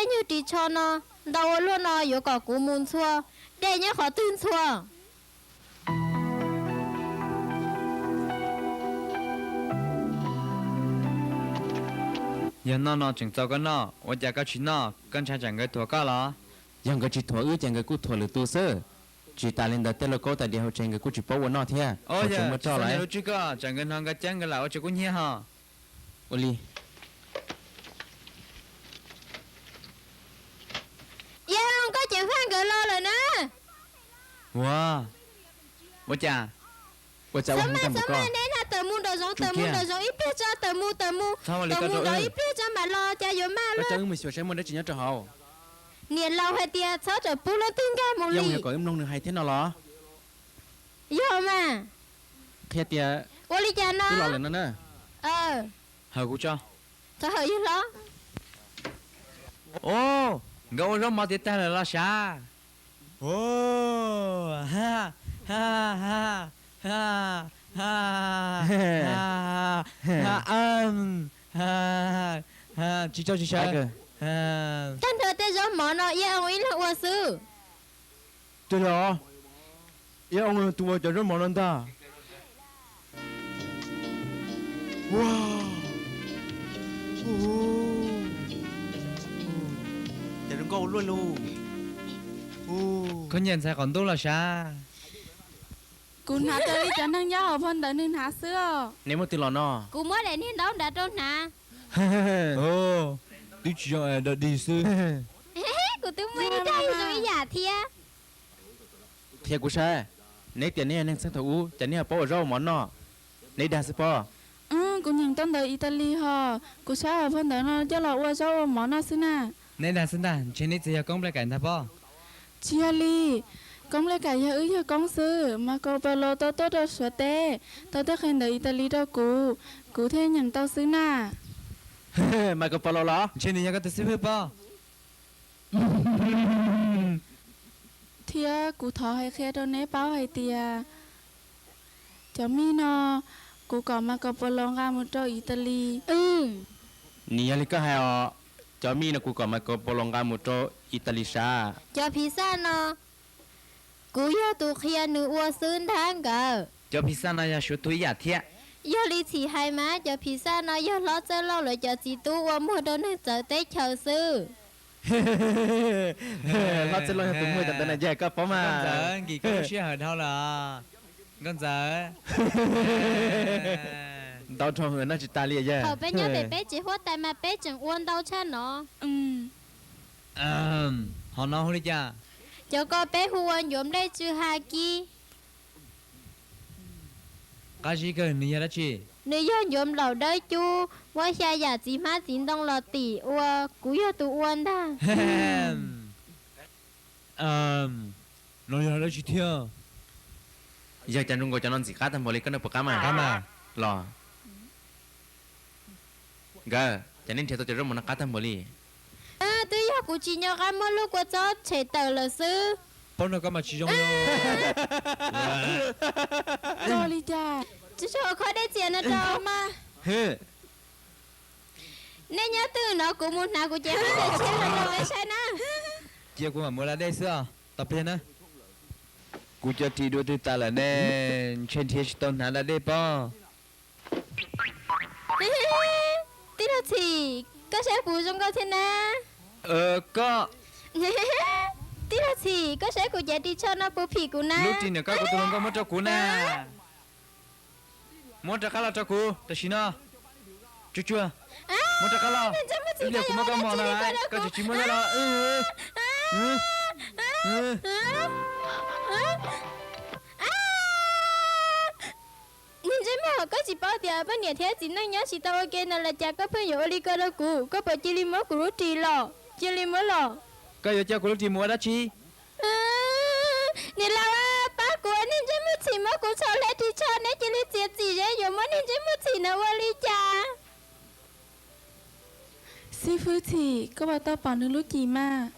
Nyuag ris tsho no ntau ua luaj no yuav kom kuv mus ntxhua dej nyob qhov twg ntxhua? Yog noj no tseem txaus koj noj, ua cas koj tsis noj? Koj ntshaw tsam nkawd thuam koj los? Yog nkawd tsis thuam wb ces nkawd kuj thuam lwm tus xwb. Tsis tas li ntawd tej lauj kaub tais diav hauv tsev nkawd kuj tsis paub ua noj thiab. Ua cas muaj roj lawm. Lub tsuj koj tsam nkawd hnov nkawd ceeb nkawd lam ua tsev kub hnyiab ho. Ua li. Yog koj ceev faj nkawd los lawm na. Ua, ua cas? Ua cas ua mas txhob mas ne na, tawm mus nraum zoov, tawm mus nraum zoov ib pliag tso, tawm mus, tawm mus, tawm mus nraum ib pliag tso mam los cas yuav maj lawm. Wb mus xyuas saib muaj dab tsi nyob rau hauv. Niam laus hais tias txhob ram pub leej twg nkag mus li. Yog kom wb mloog nws hais thiab no los? Yog mas. Qhia tias ua li cas no? Twb los lawm no na. Hawm kuv tso. Txhob hawm yog hlob. Nkawd ua zaub mov tiav tag lawm los sav? Tsis tso tsis sawv. Tag nrho tej zaub mov no Iab Oos ib leeg ua xwb. Twb yog, Iab Oos yog tus ua cov zaub mov no ntag. Cas zoo nkauj ua luaj li. Koj nyiam ntxhais qaum ntuj los sav? Kuv hnav raws li cov neeg nyob hauv phau ntawv nws hnav xwb os. Neb muaj twg los no? Kuv muab daim niag ntaub nrad rau hnav. Twb tsis zoo, dog dig xwb. Kuv twb muaj ib daim zoo ib yam thiab. Qhia kuv saib, neb tias neb yog neeg txheej thaum ub, cas neb ho paub ua zaub ua mov noj? Neb dag xwb pob. Kuv nyeem tau ntawv Italis hos, kuv saib hauv phau ntawv no coj los ua zaub ua mov noj xwb na. Neb dag xwb ntag, ntshe neb txiv yog koob nplej kaim ntag pob. Tsis yog li, koob nplej kaim yog wb yawg koob xwb. Marco Polo tau tuaj rau Suav teb, tau tuaj qhia ntawv Italis rau kuv, kuv thiaj nyeem tau xwb na. Marco Polo los? Ntshe nws yog koj tus xib hwb pob. Thiab kuv thov hais qhia rau neb paub hais tias cov mij no kuv kom Marco Polo nqa mus rau Italis. Nws yog li koj hais os, cov mij no kuv kom Marco Polo nqa mus rau Italis sav? Cov phiv xaj no kuv yog tus qhia nws ua xwb ntag nkawd. Cov phiv xaj no yog Suav tug ib yam thiab. Yog li txhim hais mas cov phiv xaj no yog hlob Txawj Lauj lawv cov txiv tub ua muag rau neeg txawv teb chaws xwb. Hlob Txawj Lauj yog tus muag cov ntawd na, yog koj paub mas. Nkauj Ntxawm, nkim koj lub sij hawm dhau lawm. Nkauj Ntxawm. Ntau dhau noj tsis tas li yog. Thaum peb nyob pem peb tsev huab tais mas peb tseem ua ntau tshaj no. Ho no hu li cas? Cov ko peb hu ua ncuav nplej tsw ha kib. Qab zib kawg, nws yog dab tsi? Nws yog ncuav nplaum dawb cub, muab xya yam txiv hmab txiv ntoo los tim ua, kuv yog tus ua ntag. No yog dab tsi thiab? Yog cas zoo nkaus cov no ntxim qab tag npaum li, koj noj puas qab mas? Qab mas. Los. Nkawd, cas nej nrhiav tau cov zaub mov no qab tag npaum li? Twb yog kuv tsis nco qab muab lub kua txob tshem tawm lawm xwb. Paub no koj mas tsis zoo li. Tsis tshua khob dej txias no rau mas. Nej nyob twj ywm no kuv mus hnav kuv cev hmab ntawm tshiab los rau peb saib na. Cia kuv mam mus da dej xwb os, tos pliag na. Kuv cov ris dua twg tas lawm ne, ntshe nrhiav tsis tau hnav da dej pob. Tij laug Txhim, koj saib puas zoo nkauj thiab na? Koj. Tij laug Txhim, koj saib kuv cev ris tsho no puas phim kuv na? Lub ris niam koj kuv tus hluas nkauj muab rau kuv na. Muab rov qab los rau kuv tam sim no. Tsuag tsuag. Muab rov qab los. Ib pliag kuv muab koj mos no, koj tseem tsis muab thiab los. Niag ntsej muag, koj tsis paub tias poj niam thiab txiv neej nyob tsis tau ua ke no los cas koj pheej yuav ua li ko rau kuv? Koj puas cia li muab kuv lub ris los? Cia li muab los. Koj yuav coj kuv lub ris mus ua dab tsi? Niam laus, pab kuv, niag ntsej muag Txhim muab kuv txhom hle ris tsho, neb cia li txiav txim, yuav muab niag ntsej muag Txhim no ua li cas? Xib fwb Txhim, koj puas tau pom nws lub cim mas?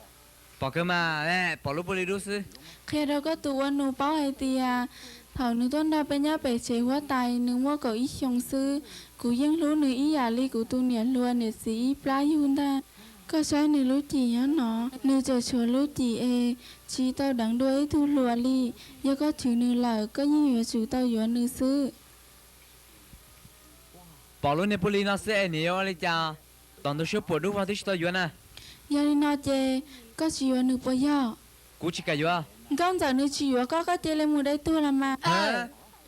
Pom kawg mas, pom lub puag li dub xwb. Qhia rau koj tus ua nus paub hais tias thaum nws tuaj nrog peb nyob pem tsev huab tais nws muaj kaum ib xyoos xwb. Kuv yeej hlub nws ib yam li kuv tus niam hluas niam txiv ib plab yug ntag. Koj saib nws lub cim nyob no, nws tseem tshuav lub cim es tsis tau deev dua ib tug hluas li. Yog koj chwv nws lawm, koj yeej yuav tsum tau yuav nws xwb. Pom lub niag puj li no xwb es nws yuav ua li cas? Tom ntug suab puas dub vog twb tsis tau yuav na. Yog li no ces koj tsis yuav nws puas yog? Kuv tsis kam yuav. Nkauj Ntxawm nws tsis yuav koj, koj cia li mus dai tuag los mas.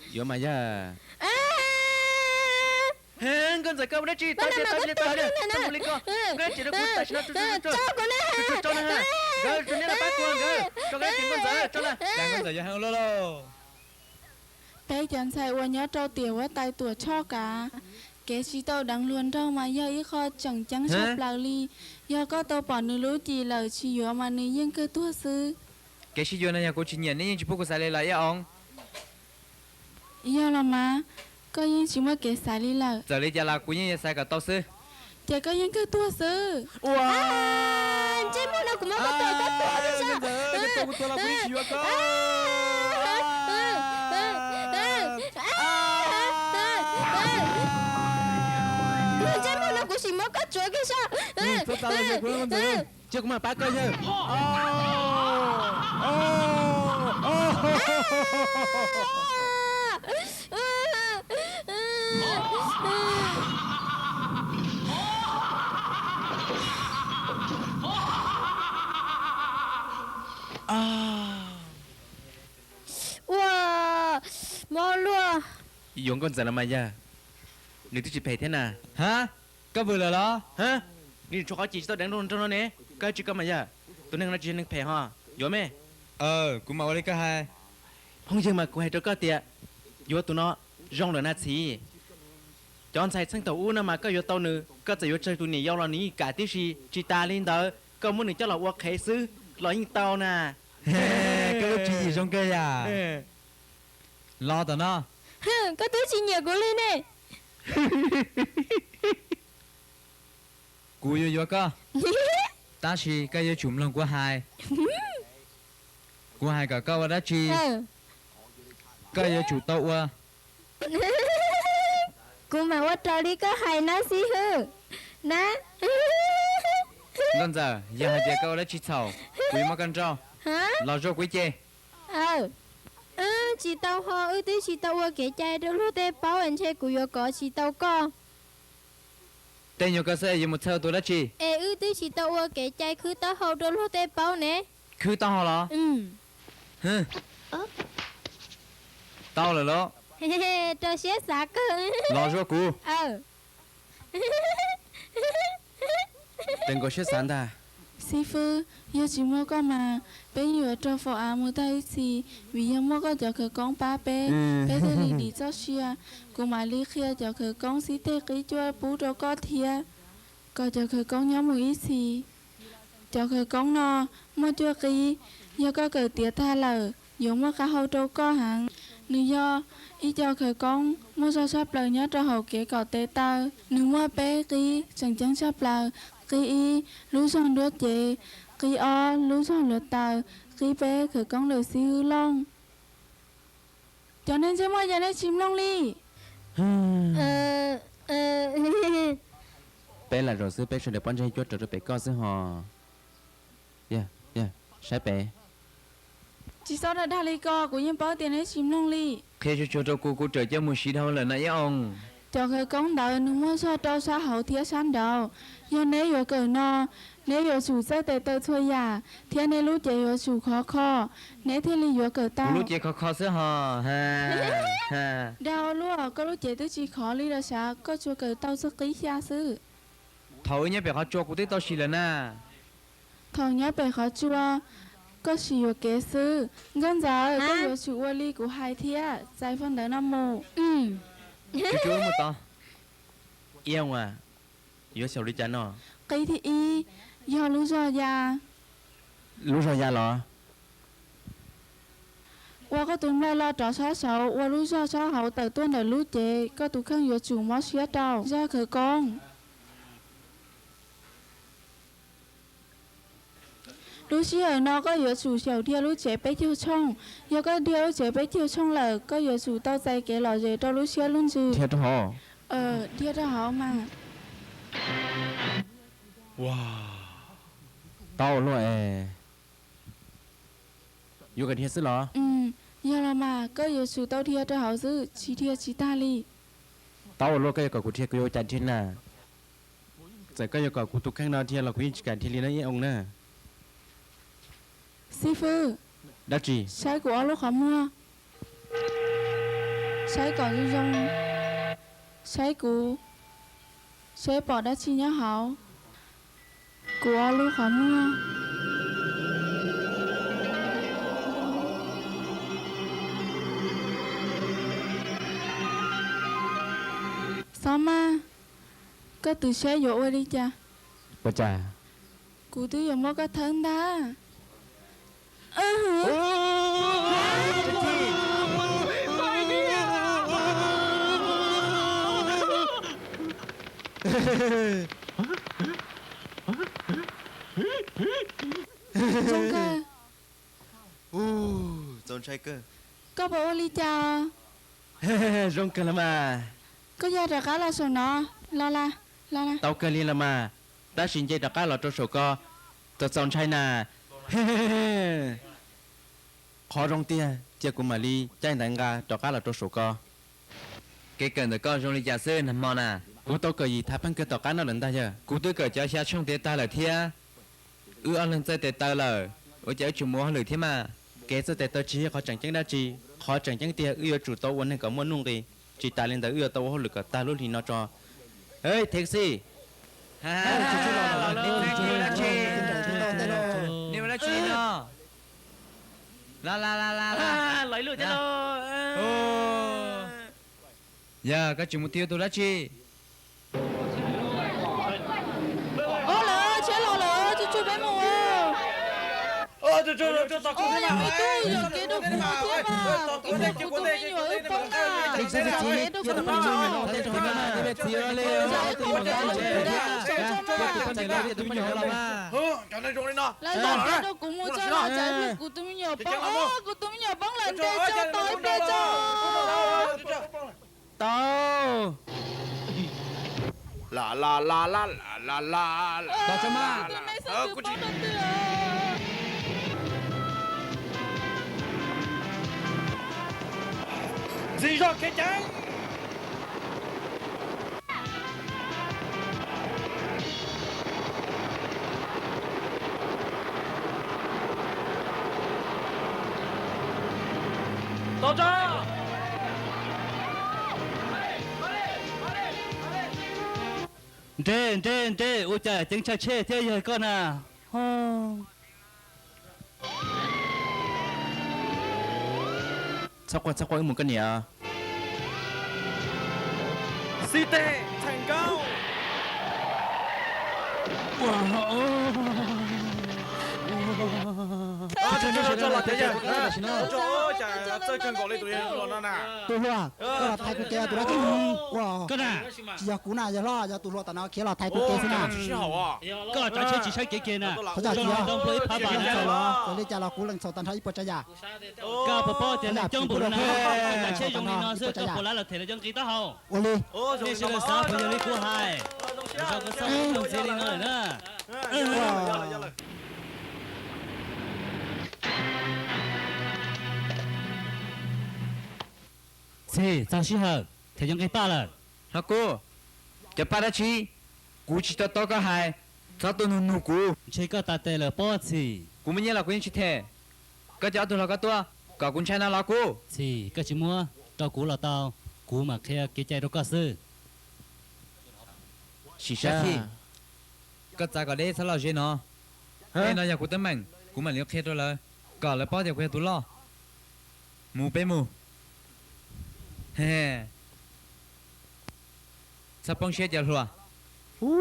Yuav mas yog. Nkauj Ntxawm, koj ua dab tsi? Tau tias tau tias tau tias, koj mus li ko, koj dab tsi rau kuv tam sim no, tso, tso, tso na, nkawd tso neb los pab kuv nkawd, tso koj dab tsi Nkauj Ntxawm, tso na. Cas Nkauj Ntxawm yuav heev ua luaj lauj. Peb cov ntxhais uas nyob rau tiam huab tais Tuam Tshoj kav, kev tsis tau deev hluas nraug mas yog ib qho tseem ceeb tshaj plaws li. Yog koj tau pom nws lub cim lawm tsis yuav mas nws yeej kawg tuag xwb. Kev sib yuav no yog kuv tsis nyiam, nej yeej tsis pub kuv xaiv li los Iab Oov. Yog los mas, koj yeej tsis muaj kev xaiv li lawm. Txawm li cas los kuv yeej yuav xaiv kom tau xwb. Ces koj yeej kawg tuag xwb. Ua, ntsej muag no kuv muab koj tua koj tuag li sas. Koj tua kuv tuag los kuv yeej tsis yuav koj. Ntsej muag no kuv sim muab koj tsuav kiag sas. Cia kuv mam pab koj yawg. Ua, mob luaj. Yuav Nkauj Ntxawm los mas yawg, nws twb tsis phem thiab na. Ha, koj vwm lawm los? Ha, nws tshuav qhov cim tsis tau deev nraug no ne, koj tsis koj mas yawg, tus neeg no tsis yog neeg phem ho, yuav me. Kuv mam ua li koj hais. Phooj ywg, mas kuv hais rau koj tias, yuav tus no zoo lawm na txiv. Cov ntxhais txheej thaum ub no mas koj yuav tau nws, koj txawm yuav tsawg tus niam yau los nws yeej kam tib si, tsis tas li ntawd koj muab nws coj los ua qhev xwb los yeej tau na. Koj lub tswv yim zoo kawg yam. Los tom no. Koj twb tsis nyiam kuv li ne. Kuv yuav yuav koj, tab sis koj yuav tsum mloog kuv hais. Kuv hais kom koj ua dab tsi, koj yuav tsum tau ua. Kuv mam ua raws li koj hais na xib hwb. Na, Nkauj Ntxawm, yog hais tias koj ua dab tsi txhaum, kuv yuav muab koj nrauj. Los zuaj kuv ib ce. Wb tsis tau ho, wb twb tsis tau ua kev cai rau luag tej paub, ntshe kuv yuav kov tsis tau koj. Tej nyuag koj xwb yuav mus txhawj tus dab tsi? Es wb twb tsis tau ua kev cai khwb taub hau rau luag tej paub ne. Khwb taub hau los? Tau lawm los? Rau siab xav kawg. Los zuaj kuv. Tseem nkaus siab xav ntag. Xib fwb, yog tsis muaj koj mas peb yuav raug faus av mus tag ib txhis, vim yog muaj koj cov khawv koob pab peb, peb thiaj li dim txoj sia. Kuv mam li qhia cov khawv koob xib teg qib cuaj pub rau koj thiab, kom cov khawv koob nyob mus ib txhis. Cov khawv koob no muaj cuaj qib, yog koj kawm tiav tag lawm yuav muaj qab hau rau koj heev. Nws yog ib co khawv koob muaj zog tshaj plaws nyob rau hauv kev kom tes taw. Nws muaj peb qib tseem ceeb tshaj plaws. Qib ib, lub zog nruab cev. Qib ob, lub zog hluav taws. Qib peb, khawv koob ntawm xib hwb Looj. Cov neeg ntsej muag, yog nej tsis mloog li. Peb lam zaum xwb, peb sawv daws pob ntseg cuab raws rau pem koj xwb ho. Saib pem. Tsis txhob dag dag li ko, kuv yeej paub tias neb tsis mloog li. Qhia tsuag tsuag rau kuv, kuv rawm coj mus siv dhau lawm no Iab Oos. Cov khawv koob ntawd nws muaj zog rau sab hauv thiab sab nraud. Yog neb yuav kawm no, neb yuav tsum txawj tes taw txhua yam, thiab neb lub cev yuav tsum khov kho, neb thiaj li yuav kawm tau. Kuv lub cev khov kho xwb ho. Dag luaj, koj lub cev twb tsis khov li los sav, koj tsuas kawm tau txog qib xya xwb. Thaum wb nyob pem qhov tsua kuv twb tau sim lawm na. Thaum nyob pem qhov tsua, koj sim yuam kev xwb. Nkauj Ntxawm, koj yuav tsum ua li kuv hais thiab, txais faj ntawv no mus. Tsuag tsuag mus tod. Iab Oos, yuav xyaum li cas no? Qib thib ib, yog lub zog ya. Lub zog ya los? Ua koj tus nplaig lo rov sab saud, ua lub zog sab hauv tawm tuaj ntawm lub cev, koj tus kheej yuav tsum mob siab rau zaj khawv koob. Lub sij hawm no koj yuav tsum xyaum dhia lub tsev peb caug tshooj. Yog koj dhia lub tsev peb caug tshooj lawm, koj yuav tsum tau txais kev lom zem rau lub siab lub ntsws. Dhia rau hauv mas. Tau ua luaj es. Yuav kom dhia xwb los? Yog los mas koj yuav tsum tau dhia rau hauv xwb, tsis dhia tsis tag li. Tau ua luaj, koj yuav kom kuv dhia kuv yuav ua cas dhia na? Txawm koj yuav kom kuv tus kheej no dhia los kuv yeej tsis kam dhia li no ib oo na. Xib fwb, dab tsi? Saib kuv ob lub qhov muag. Saib kom zoo zoo. Saib kuv, saib pom dab tsi nyob hauv kuv ob lub qhov muag. Xob Maj, koj twv saib yuav ua li cas? Ua cas? Kuv twb yuav muab koj thawb ntag. Zoo kawg. Txaus ntshai kawg. Koj puas ua li cas? Zoo kawg los mas. Koj ya rov qab los saum no los las. Tau kawg li los mas, tab sis nce rov qab los rau saum ko txaus txaus ntshai na. Qhov zoo tiag, cia kuv mam li caij ntaiv nqa rov qab los rau saum ko. Kev kawm ntawm koj zoo li cas xwb nag hmo na? Kuv tau kawm yim thav pheej kawg tom qab no lawm ntag yawg. Kuv twb kawm cov xya tshooj tiav tag lawm thiab. Wb ob leeg txawj tes taw lawm, ua cas wb tsis mus ua hauj lwm thiab mas? Kev txawj tes taw tsis yog qhov tseem ceeb dab tsi, qhov tseem ceeb tiag wb yuav tsum tau ua neeg kom muaj nuj nqis. Tsis tas li ntawd wb yuav tau ua hauj lwm kom tag lub hli no tso. Taxi, nej ua dab tsi no? Yog koj tsis mus tiv tus dab tsi? Ua lawm, tsheb los lawm, tsuj tsuj peb mus. Oj, me tub, yog kev rau kuv thiab mas, kuv tus me nyuam wb poob na, kev rau kuv mus. Lawv zam kev rau kuv mus tso los tsam kuv tus me nyuam poob, kuv tus me nyuam poob lawm ntes tso, tos ib pliag tso. Tau. Ntxiv zog khiav ceev. Nres, nres, nres, ua cas ceev tshaj tsheb thiab yawg koj na. Txhob quaj, txhob quaj, wb mus koj niam. Xib teg txheem nkaub. Tus hluas, koj los thaiv kuv kev tus dab tsi? Koj na. Tsis yog kuv na, yog hlob, yog tus hluas tam no khiav los thaiv kuv kev xwb na. Koj tsav tsheb tsis saib kev kiag na. Txhob txhawj, txhob txhawj, txawm li cas los kuv lees txhaum tag nrho ib puas tsav yam. Koj puas paub tias neeg coob npaum no na, tsav tsheb zoo li no xwb koj puas lav los them lawv cov nqi taub hau? Ua li. Nej sawv daws xav puas yog li kuv hais, zoo koj txhob ua ntxiv li no lawm na. Txhim, txog sij hawm them cov nqi paj lawm. Hlob Kub, cov paj dab tsi? Kuv tsis to taub koj hais, txhob tuaj nug nug kuv. Ntshe koj tas tes lawm pob Txhim. Kuv muaj nyiaj los kuv yeej tsis them. Koj coj ob tug hluas ko tuaj kom kuv ntshai no los kuv. Txhim, koj tsis muab rau kuv los tau, kuv mam qhia kev cai rau koj xwb. Sim sab, koj txav kom deb txhob los ze no. Tej no yog kuv teeb meem, kuv mam li qhia rau lawv kom lawv paub tias kuv yog tus loj. Mus peb mus. Txhob poob siab cov hluas. Kuv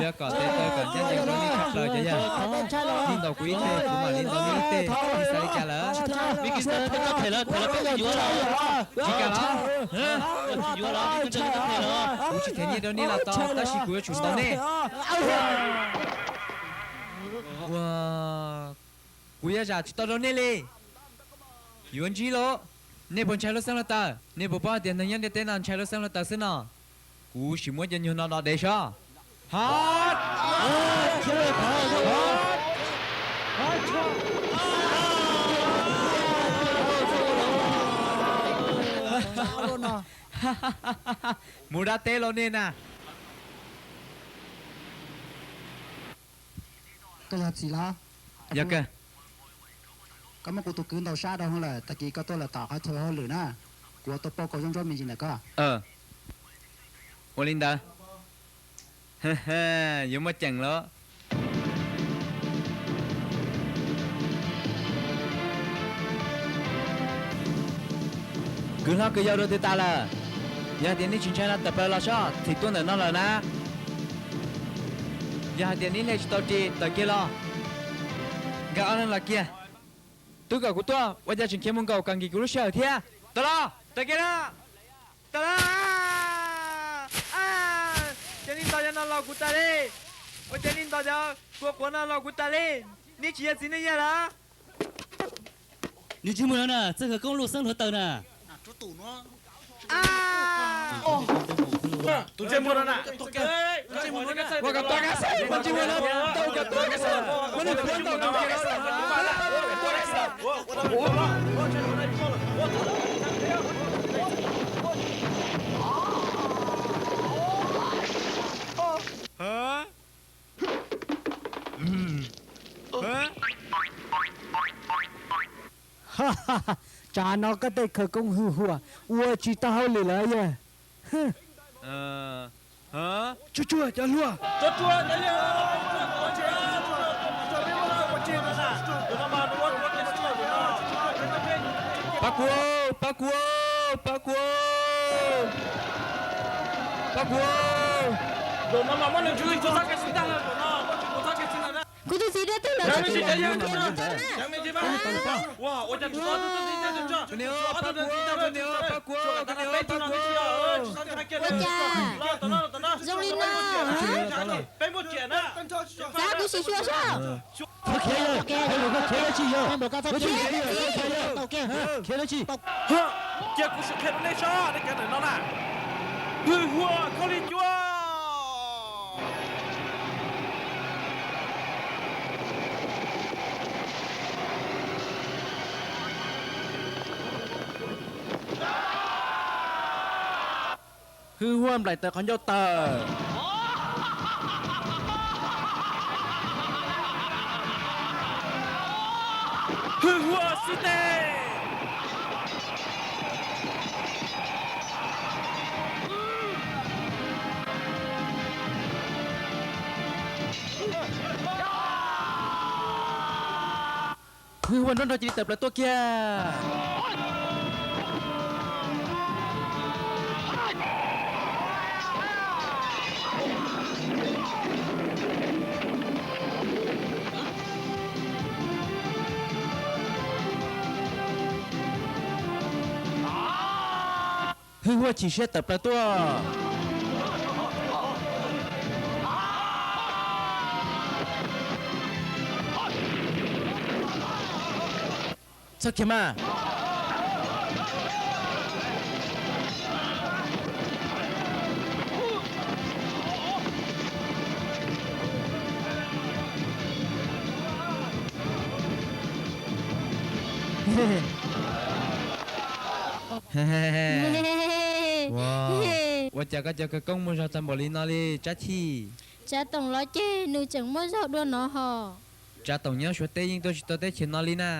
yuav kom tes taw kom ncaj ncees rau nej tshaj plaws cov yawg. Nej ntaus kuv ib teg kuv mam li ntaus nej ib teg, nej xav li cas lawm? Tsis kam los? Kuv tsis them nyiaj rau nej los tau tab sis kuv yuav tsum ntaus nej. Ua, kuv yuav zam tsis tau rau nej li. Yuav ntsib los, nej puas ntshai lub xeeb lub taws? Nej puas paub hais tias neeg nyob ntiaj teb no ntshai lub xeeb lub taws xwb no? Kuv sim muab cov nyuag no dov dev soj. Ha, khiav lawm, Mus dab teb los nej na. Koj yog txiv los? Yog kawg. Koj muab kuv tus kwv ntaus sab dhau lawm, tag kis koj tuaj lawm tom qhov chaw hauj lwm na, kuv yuav tau pauj koj zoo nraug me ntsis ntawm koj. Ua li ntawd. Yuav muaj ceem los. Kwv hlob kwv yau dua twg tas lawm? Yog hais tias nej tsis ntshai no tawm plaws los soj, txhim tuaj ntawm no lawm na. Yog hais tias nej hle tsis tau ris tawm kiag los. Nkag ob leeg los kiag. Twb kom kuv tuaj, ua cas tseem khiav mus nkaum kom nkim kuv lub sij hawm thiab? Tawm los, tawm kiag na. Tawm los. Cov neeg ntawd cov no los kuv tas li. Ua cov neeg ntawd cov kua quav no los kuv tas li. Nej tsis yog txiv neej yawg lawm. Nws tsis muaj no na, txoj khawv koob luj xeeb hluav taws na. Tsam no koj tej khawv koob hwj huam ua tsis tau hauj lwm lawm yawg. Tsuag tsuag cov hluas. Pab kuv, pab kuv, pab kuv, pab kuv. Kuv tus txiv dua twg lawm, kuv tus txiv dua twg lawm. Ua cas zoo li no? Xav kuv sim xyuas saib. Txhob khiav, koj khiav dab tsi yog? Khiav dab tsi? Cia kuv sim qhia rau nej saib nej cov ntawm no na. Hwj huam khaub lig cua. Hwj huam nplaim tawm qhov ncauj tawm. Hwj huam xib teg. Hwj huam nrov nrov cia li tawm plaws tuaj kiag. Hwj huam chim siab tawm plaws tuaj. Txhob khiav mas. Ua cas koj cov khawv koob muaj zog txog npaum li no li Tsab Chij? Tsav Toom los ces nws tseem muaj zog dua no hos. Tsav Toom nyob Suav teb yeej tuaj tsis tau teb chaws no li na.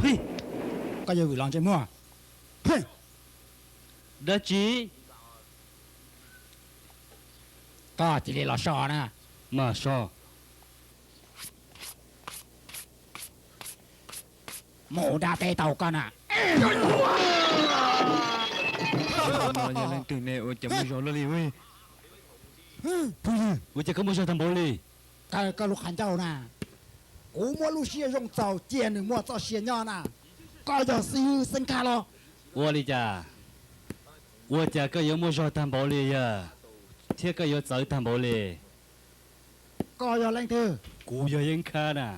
Koj yuav vwm los ntsej muag. Dab tsi? Koj cia li los so na. Mas so. Mus da peb tau koj na. Leej twg ne ua cas muaj zog luaj li? Ua cas koj muaj zog tag npaum li? Kaw koj lub qhov ncauj na. Kuv muab lub siab zoo txaus cia nws muaj txoj sia nyob na. Koj yog xib hwb Xeeb Khaj los? Ua li cas? Ua cas koj yuav muaj zog tag npaum li yawg, thiab koj yuav txawv tag npaum li? Koj yog leej twg? Kuv yog Yeeb Khab na.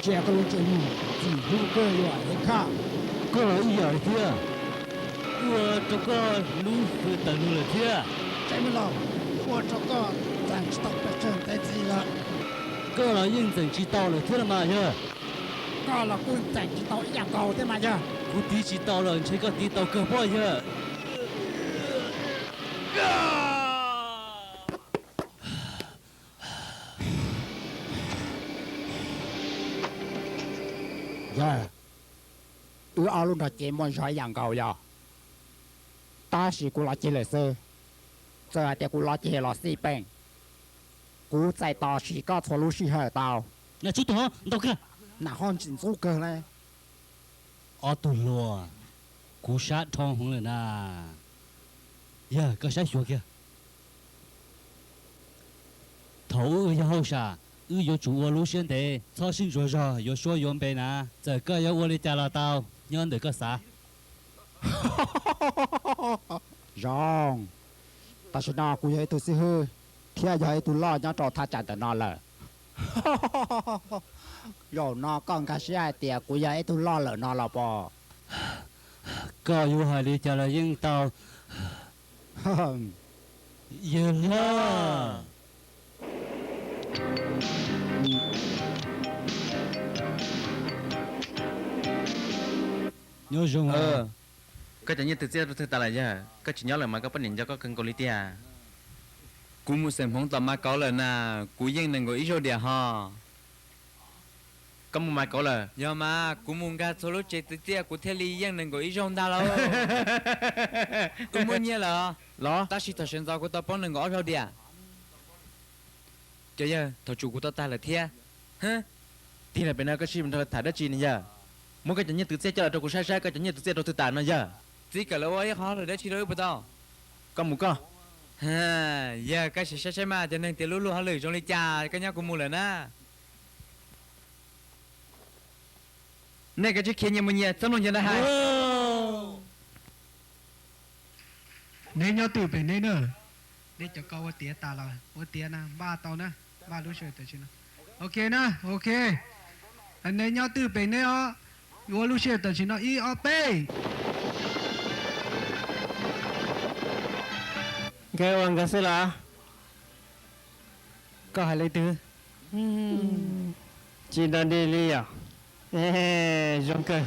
Tsia koj lub ntsej muag, txim hlub kawg yog Yeeb Khab. Koj los ib yam li thiab, ua rau koj lub hws tawm lug lawm thiab. Tseeb los ua rau koj txeem tsis tau pes tsawg ntev txiv lawm. Koj los yeej txeem tsis tau lawm thiab los mas yawg. Koj los kuj txeem tsis tau ib yam nkaus thiab mas yawg. Kuv tiv tsis tau los ntshe koj tiv tau kawg pob yawg. Yawg, wb ob lub nrog cev muaj zog ib yam nkaus yog, tab sis kuv los ceg lawm xwb. Txawm hais tias kuv los ceg los xij peem, kuv txais tos sim koj txhua lub sij hawm tau. Nam tub tug hov ntau kawg, nam ho ntxim ntxub kawg le. Ob tug hluas, kuv sab dhau heev lawm na. Yawg, koj saib xyuas kiag. Thaum wb yog hauj sam, wb yuav tsum ua lub siab ntev, txhob sib ntsuas zog yuav suab yuav npe na. Txawm koj yuav ua li cas los tau, nyob ntawm koj xav. Zoo, tam sim no kuv yog ib tug xib hwb thiab yog ib tug loj nyob rau thaj tsam ntawm no lawm. Zaum no koj nkag siab hais tias kuv yog ib tug loj lawm no los pom? Koj yuav hais li cas los yeej tau, yawg hlob. Nyob zoo. Koj cov nyiaj twm txiaj rau twg tas lawm yawg? Koj tsis nyob lawm mas koj poj niam nco koj kawg nkaus li tiag. Kuv mus xeem hmoov tom Maiv Kauv lawm na, kuv yeej nees nkaum ib zaug diam ho. Koj mus Maiv Kauv lawm? Yog mas, kuv mus nkag txhua lub tsev twm txiaj kuv thiaj li yeej nees nkaum ib zaug ntag lauj. Kuv muaj nyiaj lawm los, tab sis thaum sawv ntxov kuv tau poob nees nkaum ob zaug diam. Cov yawg, thaum tsum kuv tau tag lawm thiab. Tig los pem no koj sib nrog tham dab tsi ne yawg? Muab koj cov nyiaj twm txiaj coj los rau kuv saib saib koj cov nyiaj twm txiaj rau twg tas no yawg. Txib kawm lawv ua ib qhov hauj lwm dab tsi rau wb puas tau? Koj mus koj. Yawg, koj sim saib saib mas cov neeg tiav lub luag hauj lwm zoo li cas, koj nyob kuv mus lawm na. Nej kav tsij khiav nyias mus nyias txhob mloog cov ntawd hais. Neb nyob twg pem neb na? Neb cov ko ua tiav tas los ua tiav na, npaj tau na, npaj lub sij hawm tam sim no. Ok na, ok. Neb nyob twg pem neb os, ua lub sij hawm tam sim no ib ob peb. Nkawd ua nkawd xwb los? Koj hais leej twg? Tsis nrog nws li yom? Zoo kawg.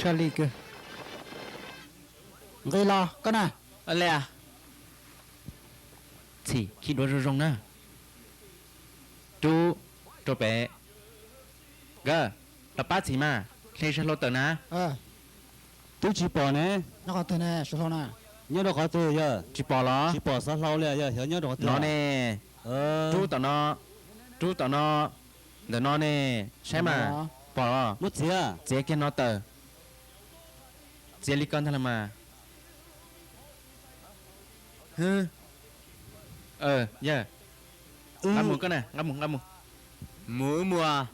Tshaj li kawg. Nqis los koj na. Txhim khib duav zoo zoo na. Rub rau pem. Nkawd los pab txhim mas, hle sab hlau tawm na. Twb tsis pom ne. Nyob qhov twg ne, sab hlau na? Nyob rau qhov twg yog? Tsis pom los? Tsis pom sab hlau li yog, xyov nyob rau qhov twg no ne. Rub tom no, rub tom no, ntawm no ne, saib mas, pom los? Muab txiav, txiav kiag no tawm. Txiav li ko ntag los mas. Yawg, nqa mus koj na, nqa mus, nqa mus. Mus wb mus.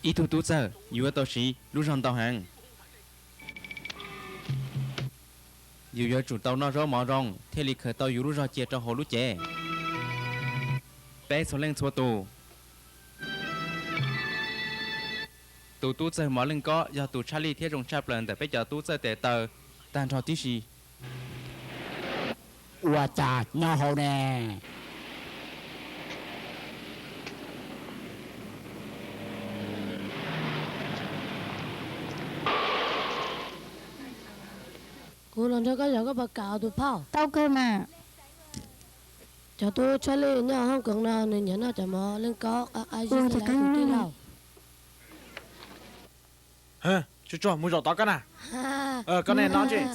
Ib tug tub txawg yuav tau siv lub zog ntau heev. Yus yuav tsum tau noj zaub mov zoo thiaj li khaws tau yus lub zog cia rau hauv lub cev. Peb txhua leej txhua tus. Tus tub txawg mov Leej Kob yog tus tshaj lij thiab zoo tshaj plaws ntawm peb cov tub txawj tes taw tag nrho tib si. Ua cas nyob hauv ne? Kuv los nrog koj zov koj puas kam tus phauj? Tau kawg mas. Cov tub tshaj lij nyob hoob koom no nws nyiam noj cov mov Leej Kob qab qab zib xwb lauj. Tsuag tsuag mus zaum tod koj na. Koj nej no tsis.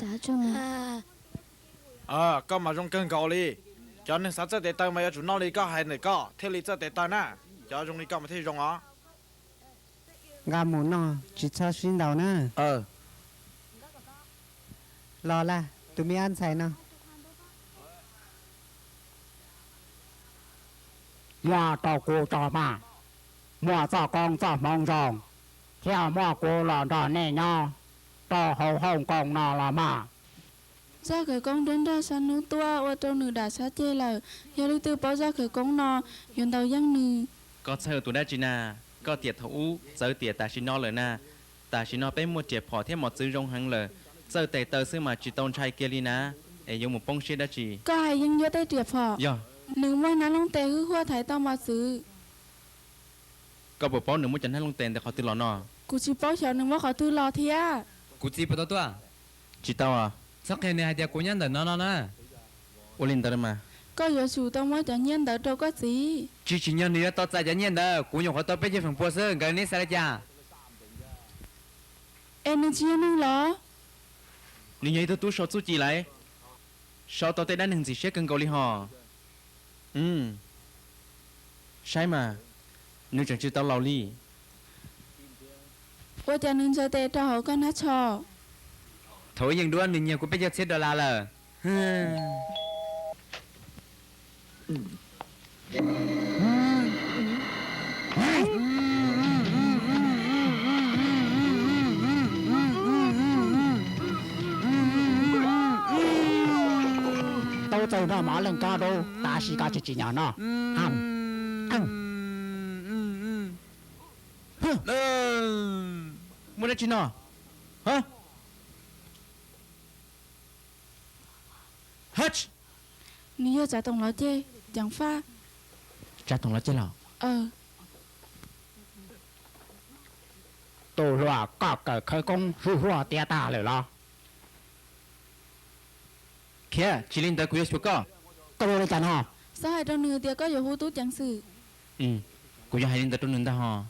Koj mas zoo kawg nkaus li. Cov neeg xav txawj tes taw mas yuav tsum noj li koj hais ntawm koj thiaj li txawj tes taw na. Cov zoo li koj mas thiaj zoo os. Nqa mus noj tsis txhob sib ntaus na. Los lawm tus me ab ntxhais no. Muab rau kuv tso mas. Muaj txoj koob txoj hmoov zoo thiaj muab kuv los nrog nej nyob rau hauv hoob koom no los mas. Zaj khawv koob nruab nrag sab hnub tuaj ua rau nws dam sab ceg lawm. Yog leej twg paub zaj khawv koob no yuav ntaus yeej nws. Koj txhawj tus dab tsi na? Koj tiam thaum ub txawv tiam tam sim no lawm na. Tam sim no peb muaj riam phom thiab mos txwv zoo heev lawm. Txawj tes taw xwb mas tsis tau ntshai kiag li na, es yuav mus poob siab dab tsi? Koj hais yeej yuav tej riam phom? Yog. Nws muaj hnab looj tes hwj huaj thaiv tau mos txwv. Koj puas paub nws muab cov hnab looj tes ntawd qhov twg los no? Kuv tsis paub xyov nws muab qhov twg los thiab. Kuv txiv puas tau tuaj? Tsis tau. Txhob qhia nws hais tias kuv nyob ntawm no no na. Ua li ntawd mas. Koj yuav tsum tau muab cov nyiaj ntawd rau koj txiv. Tsis tsim nyog nws yuav tau txais cov nyiaj ntawd, kuv nyuam qhuav tau peb caug feem pua xwb, nkawd neb xav li cas? Es nws tsis yog neeg los? Nws yog ib tug tub sau txuj ci lawm, sau tau tej dab neeg ntxim siab kawg nkaus li hos. Saib mas, nws tseem tsis tau laus li. Ua cas nws ntsaws tes rau hauv koj hnab tsho? Thaum ub yeej duab nws nyiag kuv peb caug txhiab dollar lawm. Tub txawg noj mov Leej Kob dub, tab sis koj tsis tsim nyog noj. Muaj dab tsi no? Nws yog tsav toom los ceg, ceev faj. Tsav toom los ceg los? Tus hluas, koj kawm khawv koob hwj huaj tiav tag lawm los? Khiav, tsis li ntawd kuv yuav xyuas koj. Koj ua li cas no? Xav hais rau nws tias koj yuav hu tub ceev xwm. Kuv yuav hais li ntawd rau nws ntag hos.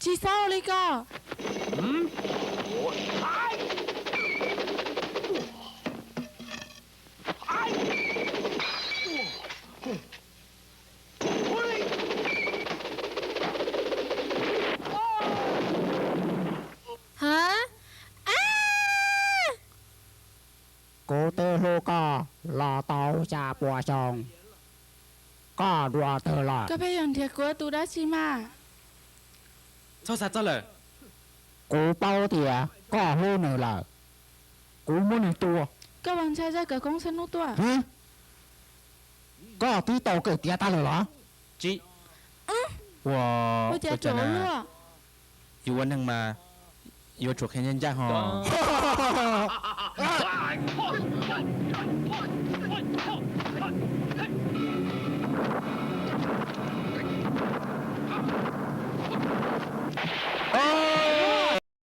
Tsis txhob ua li ko. Kuv twb hlub koj los tau xya pua xyoo, koj dua twg lawm? Koj pheej yuav nrhiav kuv ua tus dab tsi mas? Txhob xav txog lawm. Kuv paub tias koj hlub nws lawm, kuv muab nws tua. Koj vas ntshai zaj khawv koob sab hnub tuaj. Koj twb tau kawm tiav tag lawm los? Tsis. Ua cas ruam ua luaj. Yus ua neeg mas yuav tsum qhia ncaj ncaj hos.